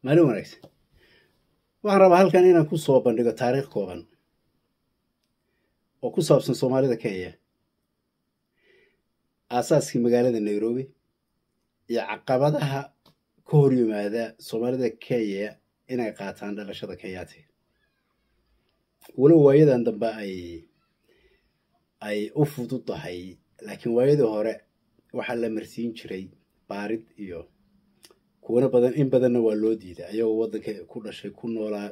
Maalin wanaagsan. Waxaan rabaa halkan inaan ku soo bandhigo taariikh kooban oo ku saabsan Soomaalida Kenya, aasaaskii magaalada Nairobi iyo caqabadaha ka hor yimaada Soomaalida Kenya inay qaataan dhalashada Kenyaati. Walow waayadan dambe ay u fududahay, laakiin waayadii hore waxaa la marsiin jiray baarid iyo kuwana badan, in badanna waa loo diiday ayagoo waddanka ku dhashay, ku noolaa,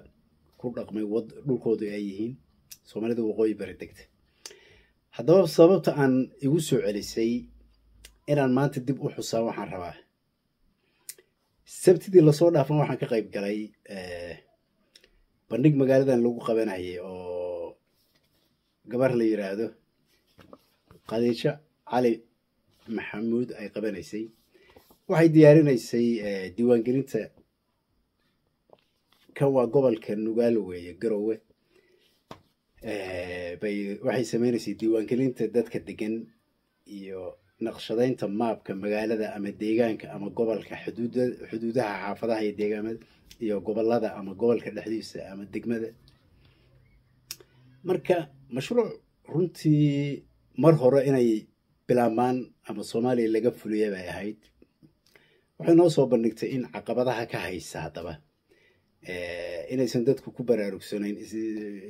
ku dhaqmay, dhulkoodu ay yihiin Soomaalida Waqooyi Bari degta. Haddaba sababta aan igu soo celisay inaan maanta dib u xusaa, waxaan rabaa Sabtidii lasoo dhaafan waxaan ka qayb galay bandhig magaaladan lagu qabanayay oo gabar la yiraahdo Khadiijo Cali Maxamuud ay qabanaysay. Waxay diyaarinaysay diiwaangelinta. Kan waa gobolka Nugaalo weeye, Garowe bay. Waxay sameynaysay diiwaangelinta dadka degan iyo naqshadeynta maabka magaalada ama deegaanka ama gobolka, xuduuda, xuduudaha xaafadaha iyo deegaamada iyo gobolada ama gobolka dhexdiisa ama degmada. Marka mashruuc runtii mar hore inay bilaabmaan ama Soomaaliya laga fuliya bay ahayd. Waxay noo soo bandhigtay in caqabadaha ka haysa haddaba inaysan dadku ku baraarugsanayn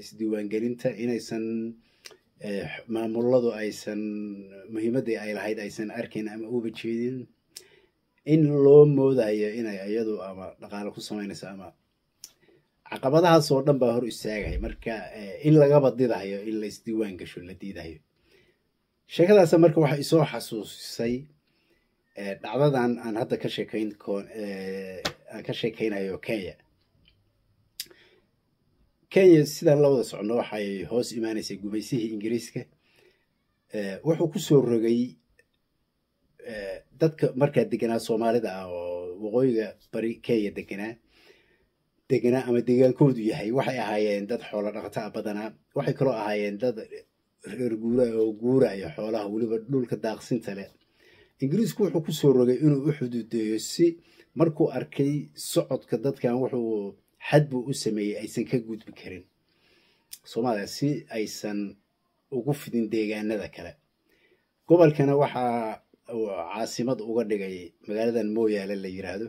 isdiiwaangelinta, inaysan maamuladu aysan muhiimaddii ay lahayd aysan arkayn ama uba jeedin, in loo moodayo inay iyadu ama dhaqaale ku samaynayso ama caqabadahaas oo dhan baa hor istaagaya. Marka in lagaba didahayo in la isdiiwaan gasho la diidahayo sheekadaasa. Marka waxay isoo xasuusisay dhacdadan aan hadda ka sheekayn aan ka sheekeynayo. Kenya sidaan la wada soconno waxay hoos imaanaysay gumaysihii Ingiriiska. Wuxuu ku soo rogay dadka markaa deganaa Soomaalida ah oo Waqooyiga Bari Kenya deganaa ama deegaankoodu yahay. Waxay ahaayeen dad xoolo dhaqato ah badanaa. Waxay kaloo ahaayeen dad reer guura oo guuraya xoolaha, weliba dhulka daaqsinta leh. Ingiriisku wuxuu ku soo rogay inuu u xuduudeeyo si markuu arkay socodka dadkan, wuxuu xad buu u sameeyey aysan ka gudbi karin Soomaaliya, si aysan ugu fidin deegaanada kale. Gobolkana waxaa uu caasimad uga dhigay magaaladan Mooyaale la yiraahdo,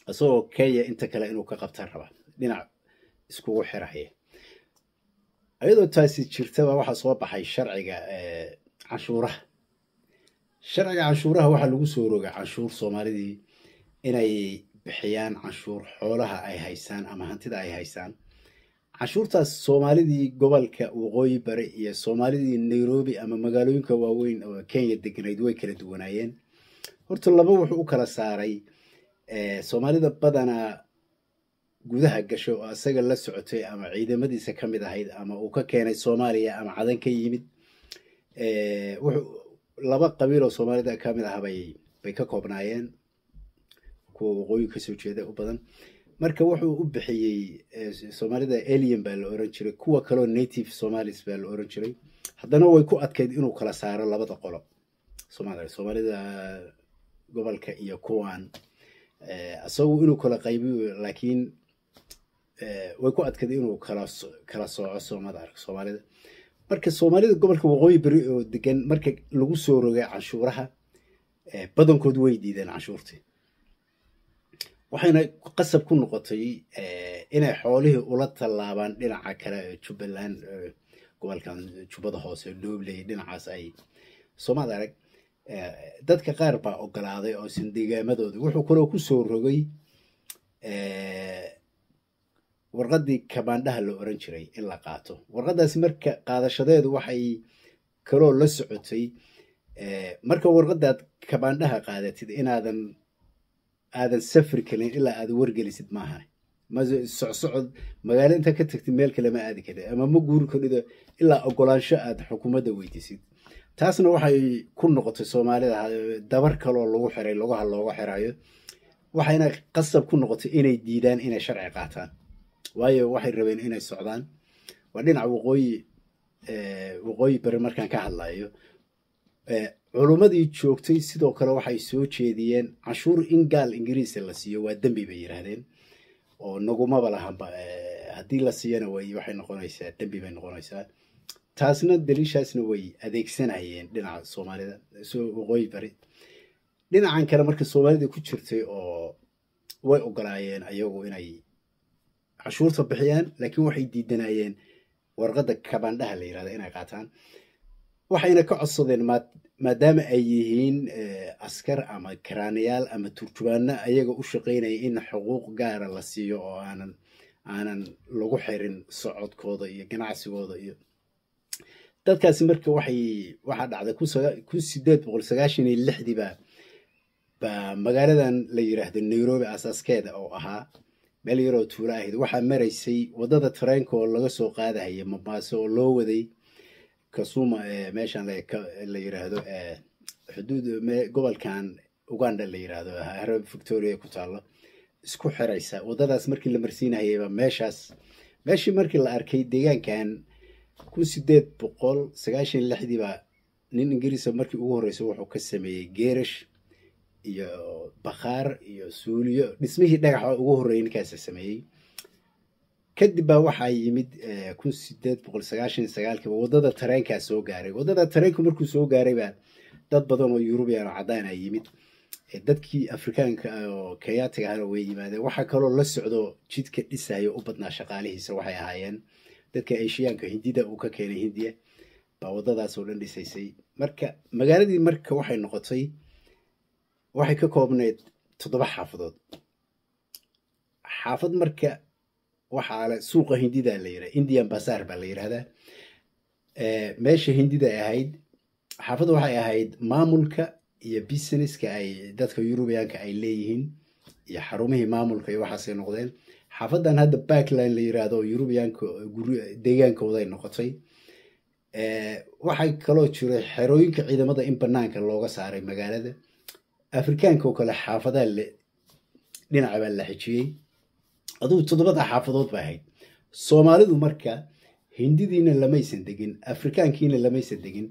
isagoo Kenya inta kale inuu ka qabtaan raba, dhinac iskugu xiraya. Iyadoo taasi jirtaba waxaa soo baxay sharciga canshuuraha. Sharciga canshuuraha waxaa lagu soo rogay canshuur Soomaalidii inay bixiyaan canshuur xoolaha ay haystaan ama hantida ay haystaan. Canshuurtaas Soomaalidii gobolka Waqooyi Bari iyo Soomaalidii Nairobi ama magaalooyinka waaweyn oo Kenya deganayd way kala duwanaayeen. Horta laba wuxuu u kala saaray: Soomaalida badanaa gudaha gasho oo isaga la socotay ama ciidamadiisa ka mid ahayd ama uu ka keenay Soomaaliya ama Cadan ka yimid. Wuxuu laba qabiil oo Soomaalida ka mid ah bay ka koobnaayeen, kuwa waqooyi kasoo jeeda u badan. Marka wuxuu u bixiyey Soomaalida alien baa la oran jiray, kuwa kaloo native Somalis baa la oran jiray. Haddana way ku adkayd inuu kala saaro labada qolo Soomaalida, Soomaalida gobolka iyo kuwan isagu inuu kala qaybiyo, laakiin way ku adkayd inuu kala sooco soomada ark Soomaalida. Marka Soomaalida gobolka Waqooyi Beri oo degan marka lagu soo rogay canshuuraha, badankood way diideen canshuurtii, waxayna qasab ku noqotay inay xoolihii ula tallaabaan dhinaca kale ee Jubbaland, gobolkan Jubbada Hoose, Dhobley, dhinacaas ay soomada arag. Dadka qaar baa ogolaaday oo isan deegaamadooda. Wuxuu kaloo ku soo rogay warqaddii kabaandhaha la oran jiray in la qaato. Warqaddaasi marka qaadashadeedu waxay kaloo la socotay marka warqadaad kabaandhaha qaadatid inaadan aadan safri karin ilaa aad wargelisid maahan. Socsocod magaalo intaa ka tagtid meel kale ma aadi karid ama ma guuri kardhido ilaa ogolaansho aad xukuumadda weydiisid. Taasna waxay ku noqotay Soomaalida dabar kaloo lagu xiray lugaha looga xirayo, waxayna qasab ku noqotay inay diidaan inay sharci qaataan, waayo waxay rabeen inay socdaan. Waa dhinaca Waqooyi Bari markaan ka hadlayo. Culummadii joogtay sidoo kale waxay soo jeediyeen canshuur in gaal Ingiriisa la siiyo waa dembi bay yidhaahdeen, oo nagumaba lahanba, haddii la siiyana way waxay noqonaysaa dembi bay noqonaysaa. Taasna daliishaasna way adeegsanayeen dhinaca Soomaalida soo waqooyi bari. Dhinacan kale marka Soomaalida ku jirtay oo way ogolaayeen ayagu inay canshuurta bixiyaan, laakiin waxay diidanayeen warqadda kabandhaha la yirahda inay qaataan. Waxayna ka codsadeen, maadaama ay yihiin askar ama karaanayaal ama turjubaano ayaga u shaqaynaya, in xuquuq gaara la siiyo oo aanan lagu xirin socodkooda iyo ganacsigooda iyo dadkaasi. Marka waxaa dhacday 1896-dii baa magaaladan la yiraahdo Nairobi asaaskeeda oo ahaa meel yaroo tuulo ahayd. Waxaa maraysay waddada tareenka oo laga soo qaadahaya Mombasa oo loo waday Kasuma, meeshan la yiraahdo xuduud gobolkan Uganda la yiraahdo, Harab Victoria ku taalo, isku xiraysa. Waddadaas markii la marsiinayayba meeshaas, meeshii markii la arkay deegaankan 1896-dii baa nin Ingiriisa markii ugu horreysay wuxuu ka sameeyey geerash iyo bakhaar iyo suuliyo, dhismihii dhagaxa ugu horreeyay ninkaasa sameeyey. Kadib baa waxaa yimid 1899-kiiba waddada tareenkaa soo gaaray. Waddada tareenku markuu soo gaaray baa dad badan oo Yurubiyan oo caddaan a yimid, dadkii Afrikaanka oo Kenyaatiga ahna way yimaadeen. Waxaa kaloo la socdo jidka dhisayo u badnaa shaqaalihiisa waxay ahaayeen dadka Eshiyaanka Hindida uu ka keenay Hindiya baa waddadaas oo dhan dhisaysay. Marka magaaladii marka waxay noqotay, waxay ka koobnayd 7 xaafadood. Xaafad marka waxaa le suuqa Hindida la yidhaha, Indian Bazaar baa la yidhahdaa, meesha Hindida ay ahayd. Xaafadda waxay ahayd maamulka iyo businesska ay dadka Yurubiyaanka ay leeyihiin iyo xarumihii maamulka iyo waxaasay noqdeen. Xaafadan hadda Backline la yiraahdo Yurubiyaanka deegaankooday noqotay. Waxay kaloo jiray xerooyinka ciidamada in banaanka looga saaray magaalada. Afrikaanka oo kale xaafadaha dhinaca baa la xijiyey. Adugu 7da xaafadood bay ahayd. Soomaalidu marka Hindidiina lamaysan degin, Afrikaankiina lamaysan degin.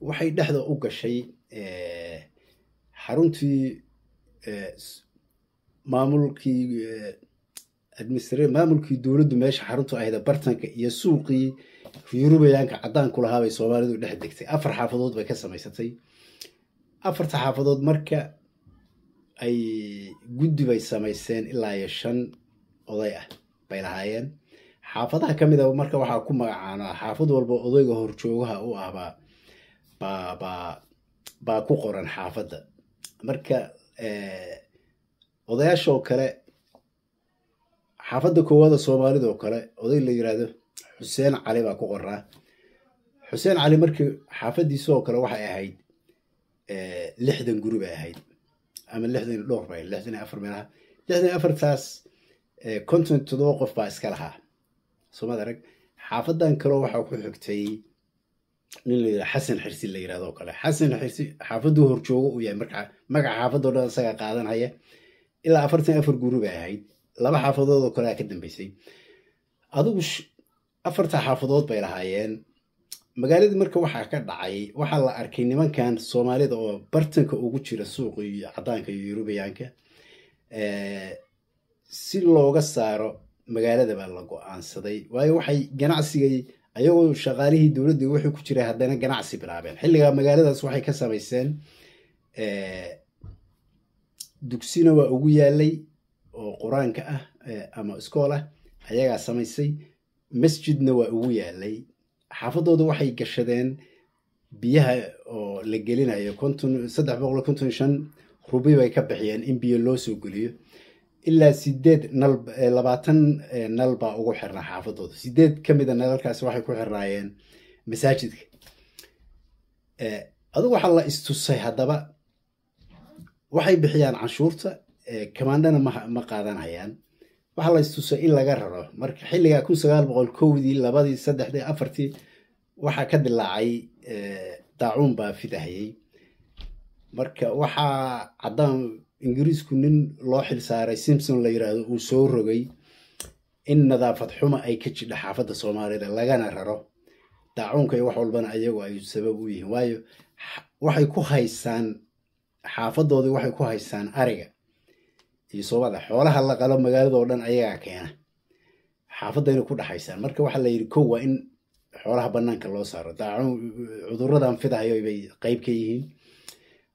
Waxay dhexda u gashay xaruntii maamulkii maamulkii dowladdu, meesha xaruntu ahayd bartanka iyo suuqii Yurubiyaanka caddaanku lahaa bay Soomaalidu dhex degtay. 4 xaafadood bay ka samaysatay. Afarta xaafadood marka ay guddi bay samaysteen, ilaa iyo 5 oday ah bay lahaayeen. Xaafadaha ka mid a marka waxaa ku magacaanaa xaafad walba odayga horjoogaha u ah baa ku qoran xaafadda. Marka odayaashoo kale xaafadda koowaada Soomaalida oo kale oday la yiraahdo Xuseen Cali baa ku qoraa. Xuseen Cali markii xaafaddiisa oo kale waxay ahayd 60 guri bay ahayd ama 60 iyo dhowr bay, 64 meelaha. 64-taas 57 qof baa iska lahaa, soomad arag. Xaafadan kaloo waxaa ku xigtay nin la yidhahdo Xasan Xirsi la yirahdo oo kale. Xasan Xirsi xaafaduu horjoogo uu yahay, marka magaca xaafadoo dhan isaga qaadanaya. Ilaa 44 guri bay ahayd. 2 xaafadood oo kale ka dambeysay. Adigu 4ta xaafadood bay lahaayeen. Magaaladii marka waxaa ka dhacay, waxaa la arkay nimankan Soomaalida oo bartanka ugu jira suuqa iyo caddaanka iyo Yurubiyaanka, si looga saaro magaalada baa la go-aansaday. Waayo waxay ganacsigay ayagoo shaqaalihii dowladda wuxuu ku jiray haddana ganacsi bilaabeen. Xilligaa magaaladaas waxay ka samayseen dugsina waa ugu yaalay oo qur-aanka ah ama iskool ah ayagaa samaysay, masjidna waa ugu yaalay. Xaafadooda waxay gashadeen biyaha oo la gelinayo 355 rubi bay ka bixiyeen in biyo loo soo geliyo. Ilaa 8 nal, 20 nal baa ugu xirnaa xaafadooda. 8 ka mid a nalalkaasi waxay ku xirnaayeen masaajidka. Adigu waxaa la istusay haddaba waxay bixiyaan canshuurta, kamaandhana ma qaadanayaan. Waxaa la istusay in laga raro. Marka xilligaa 1901-dii, 2-dii, 3-dii, 4-tii waxaa ka dilaacay daacuun baa fidahayey. Marka waxaa caddaan Ingiriisku nin loo xil saaray Simpson la yiraahdo uu soo rogay in nadaafad xuma ay ka jidha xaafadda Soomaalida lagana raro, daacuunka iyo wax walbana ayagu ay sabab u yihiin. Waayo Waxay ku haysaan xaafadoodii, waxay ku haysaan ariga iyo soomada, xoolaha la qalo magaalada oo dhan ayagaa keena, xaafadayna ku dhexaysaan. Marka waxaa la yidhi, kow waa in xoolaha banaanka loo saaro, daacuun cuduradan fidahayo bay qayb ka yihiin.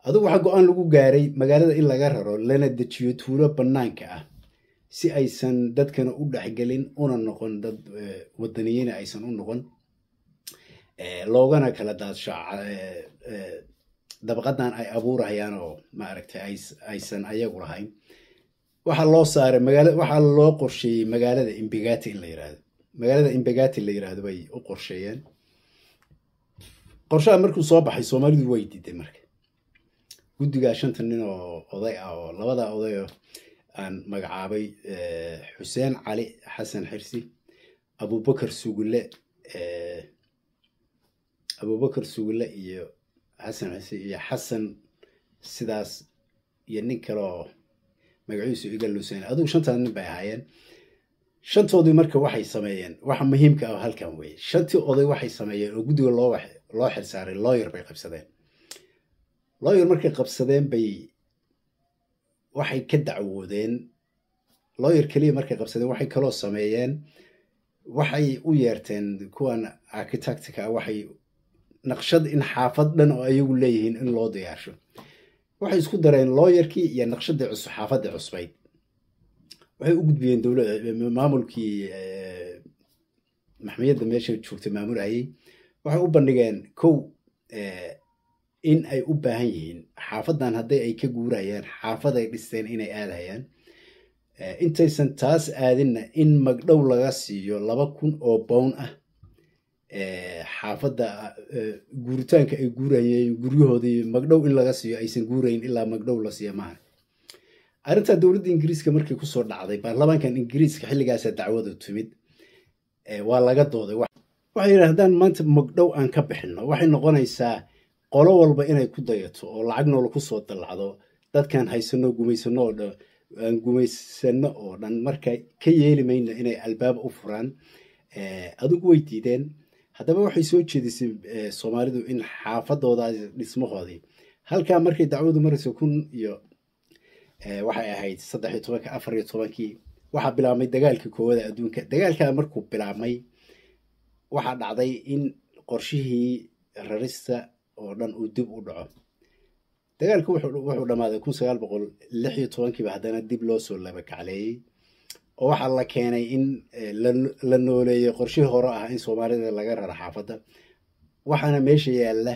Adigu waxaa go-aan lagu gaaray magaalada in laga raro, lana dejiyo tuulo banaanka ah, si aysan dadkana u dhexgelin, una noqon dad wadaniyiina aysan u noqon, loogana kala daadsho dabaqadan ay abuurahayaan oo maaragtay aysan ayagu lahayn. Waxaa loo saaray magaala, waxaa loo qorsheeyey magaalada Imbegati in la yirahdo, magaalada Imbegati la yirahdo bay u qorsheeyeen. Qorshaha markuu soo baxay, Soomaalidu way diiday. Marka guddigaa shanta nin oo oday ah, oo labada oday oo aan magacaabay, Xuseen Cali Xasan Xirsi, Abubakar Sugulle, Abubakar Sugulle iyo Xasan Xirsi iyo Xasan sidaas iyo nin kale oo magaciisu iga luuseen, adigu shantaa nin bay ahaayeen. Shantoodii marka waxay sameeyeen waxa muhiimka ah halkan weeye. Shantii oday waxay sameeyeen oo guddiga loo xilsaaray, lawyer bay qabsadeen. Lawyer markay qabsadeen bay waxay ka dacwoodeen. Lawyer keliya markay qabsadeen, waxay kaloo sameeyeen, waxay u yeerteen kuwan architectka. Waxay naqshad in xaafad dhan oo ayagu leeyihiin in loo diyaarsho. Waxay isku dareen lawyerkii iyo naqshadii cusub, xaafadii cusbayd. Waxay u gudbiyeen dowla maamulkii maxmiyadda meesha joogtay maamulahayey. Waxay u bandhigeen, kow, in ay u baahan yihiin xaafadan hadday ay ka guurayaan xaafaday dhisteen inay aadahayaan, intaysan taas aadinna in magdhow laga siiyo 2000 oo bown ah xaafadda guuritaanka ay guurayeen, guryahoodii magdhow in laga siiyo, aysan guurayn ilaa magdhow la siiyo maaha. Arrintaa dowladda Ingiriiska markay kusoo dhacday, baarlamaankan Ingiriiska xilligaasa dacwadu timid, waa laga dooday. Waxay yidhahdaan, maanta magdhow aan ka bixinno waxay noqonaysaa qolo walba inay ku dayato oo lacag noola kusoo dallacdo dadkaan haysano, gumaysano oo dhan, aan gumaysano oo dhan. Marka ka yeeli mayno inay albaab u furaan. Adigu way diideen. Haddaba waxay soo jeedisay Soomaalidu in xaafadoodaas dhismahoodii halkaa markay dacwadu marayso, kun iyo waxay ahayd 13-ka, 14-kii, waxaa bilaabmay dagaalkii koowaada adduunka. Dagaalkaa markuu bilaabmay, waxaa dhacday in qorshihii rarista oo dhan uu dib u dhaco. Dagaalku wuxuu dhammaaday 1916-kiiba. Haddana dib loo soo labakacleeyey oo waxaa la keenay in la nooleeyey qorshihii hore ah in Soomaalida laga raro xaafadda. Waxaana meesha yaalla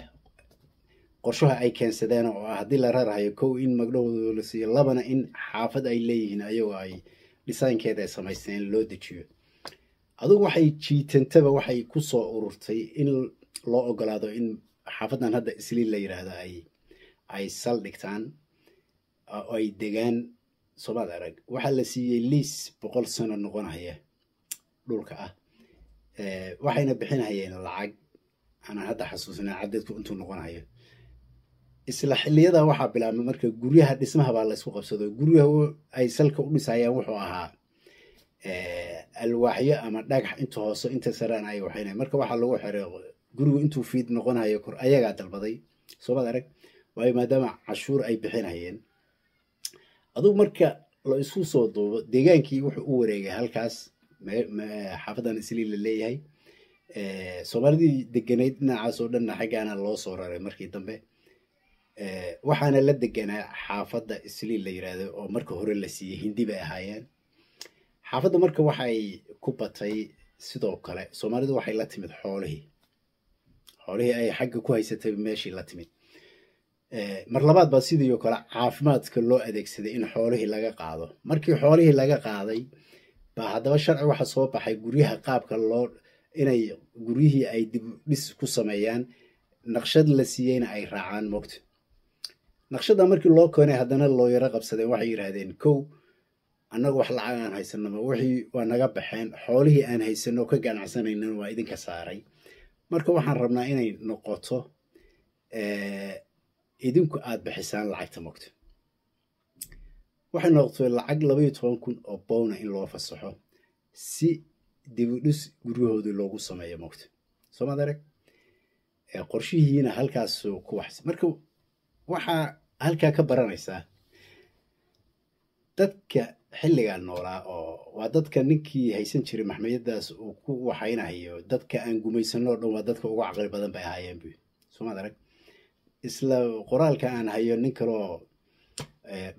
qorshaha ay keensadeen oo ah haddii la rarahayo, kow, in magdhowda la siiyo, labana, in xaafad ay leeyihiin ayagoo ay dhisaankeeda ay samaysteen loo dejiyo. Adigu waxay jiitantaba waxay ku soo ururtay in loo ogolaado in xaafadan hadda Isliin la yidhaahdo ay sal dhigtaan oo ay degaan. Soomaad arag, waxaa la siiyey lease 100 sano noqonaya dhulka ah, waxayna bixinayeen lacag aanan hadda xasuusina cadadku intuu noqonayo. Isla xilliyada waxaa bilaabmay marka guryaha dhismaha baa laysku qabsado. Guryaha ay salka u dhisayaan wuxuu ahaa alwaaxyo ama dhagax inta hoose, inta saraan ay waxayna. Marka waxaa lagu xiray gurigu intuu fiid noqonayo kor, ayagaa dalbaday. Soomaad arag, waayo maadaama cashuur ay bixinayeen. Adugu marka la isku soo duubo, deegaankii wuxuu u wareegay halkaas xaafadan Isliin la leeyahay. Soomaalidii deganayd dhinacaas oo dhanna xaggaana loo soo raray markii dambe. Waxaana la deganaa xaafadda Isliin la yiraahdo oo marka hore la siiyey Hindi bay ahaayeen. Xaafadda marka waxay ku batay sidoo kale Soomaalidu waxay la timid xoolihii, xoolihii ay xagga ku haysatay meeshii la timid. Mar labaad baa sidii oo kale caafimaadka loo adeegsaday in xoolihii laga qaado. Markii xoolihii laga qaaday baa haddaba sharci waxa soo baxay guryaha qaabka loo inay guryihii ay dib dhis ku sameeyaan, naqshad la siiyeyna ay raacaan mogta. Naqshadda markii loo keenay, haddana loo yaro qabsadeen. Waxay yidhaahdeen, kow, annagu wax lacag aan haysanaba wixii waa naga baxeen, xoolihii aan haysano ka ganacsanaynan waa idinka saaray. Marka waxaan rabnaa inay noqoto idinku aada bixisaan lacagta mogta. Waxay noqotay lacag 12,000 oo bowna in loo fasaxo si dibudhis guryahoodii loogu sameeyo mogta. Soomaad arag. Qorshihiina halkaasuu ku waxs. Marka waxaa halkaa ka baranaysaa dadka xilligaa noolaa, oo waa dadka ninkii haysan jiray maxmiyadaas uu ku waxaynahayo, dadka aan gumaysano o dhan waa dadka ugu caqli badan bay ahaayeen bu. Soomaad arag isla qoraalka aan hayo nin kaloo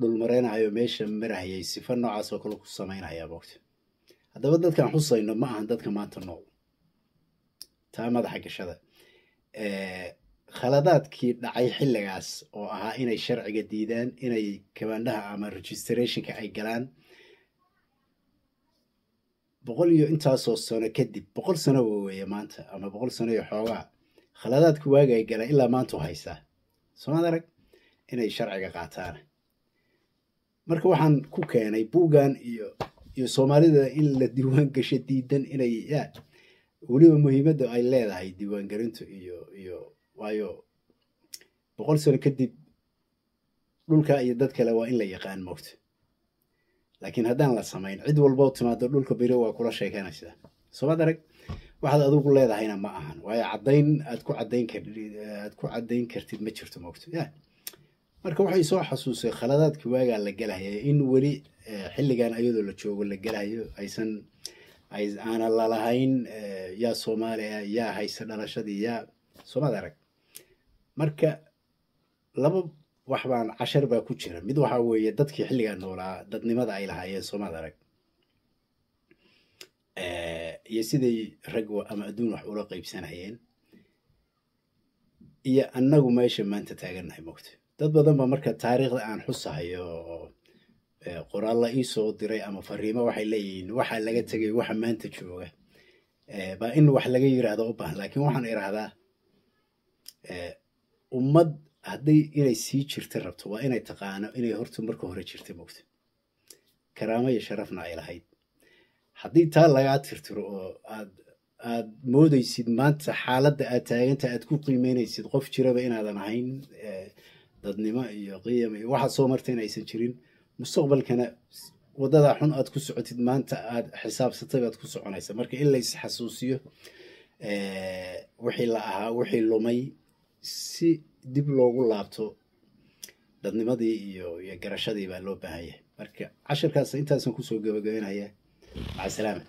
dhulmareynahayo meesha marahayay sifa noocaas oo kale ku samaynaya moogta. Haddaba dadkaan xusayno ma ahan dadka maanta nool, taa madaxa gashada. Khaladaadkii dhacay xilligaas oo ahaa inay sharciga diidaan, inay kabaandhaha ama registrationka ay galaan, 100 iyo intaasoo sano kadib, 100 sano weeye maanta ama 100 sano iyo xoogaa, khaladaadki waaga ay galaan ilaa maanta u haysaa. Soomaad arag inay sharciga qaataan. Marka waxaan ku keenay buuggan iyo Soomaalida in la diiwaan gasho diidan, inay ya weliba muhiimadda ay leedahay diiwaangelintu iyo waayo 100 sano kadib dhulka iyo dad kale waa in la yaqaan moogta. Laakiin haddaan la samayn, cid walboo timaado dhulka beri waa kula sheekanaysaa. Soomaad arag waxaad adigu leedahayna ma ahan, waayo caddayn aad ku caddayn kartid ma jirto moogta ya. Marka waxay soo xasuusay khaladaadkii waagaa la gelahaya in weli xilligan ayadoo la joogo la gelahayo, aysan aanan lalahayn yaa Soomaaliya, yaa haysa dhalashadii, yaa. Soomaad arag. Marka laba wax baan cashar baa ku jira. Mid waxaa weeye dadkii xilligaa noolaa dadnimada ay lahaayeen, soomaad arag, iyo siday rag ama adduun wax ula qaybsanayeen, iyo annagu meesha maanta taagannahay moogta. Dad badan ba marka taariikhda aan xusahayo oo qoraal la iisoo diray ama fariimo waxay leeyihiin waxaa laga tegay waxa maanta jooga baa in wax laga yiraahdo u baahan. Laakiin waxaan idhaahdaa, ummad hadday inay sii jirta rabto waa inay taqaano inay horta marka hore jirta moogta, karaamo iyo sharafna ay lahayd. Haddii taa lagaa tirtiro oo aad moodaysid maanta xaaladda aad taaganta aad ku qiimeynaysid qof jiraba inaadan ahayn, dadnimo iyo qiyam iyo waxaad soo martay in aysan jirin, mustaqbalkana waddadaa xun aad ku socotid maanta aad xisaabsatay baad ku soconaysa. Marka in la isxasuusiyo wixii la ahaa, wixii lumay, si dib loogu laabto dadnimadii iyo garashadii baa loo baahan yahay. Marka cashirkaas intaasan kusoo gabagabeynaya. Maca salaama.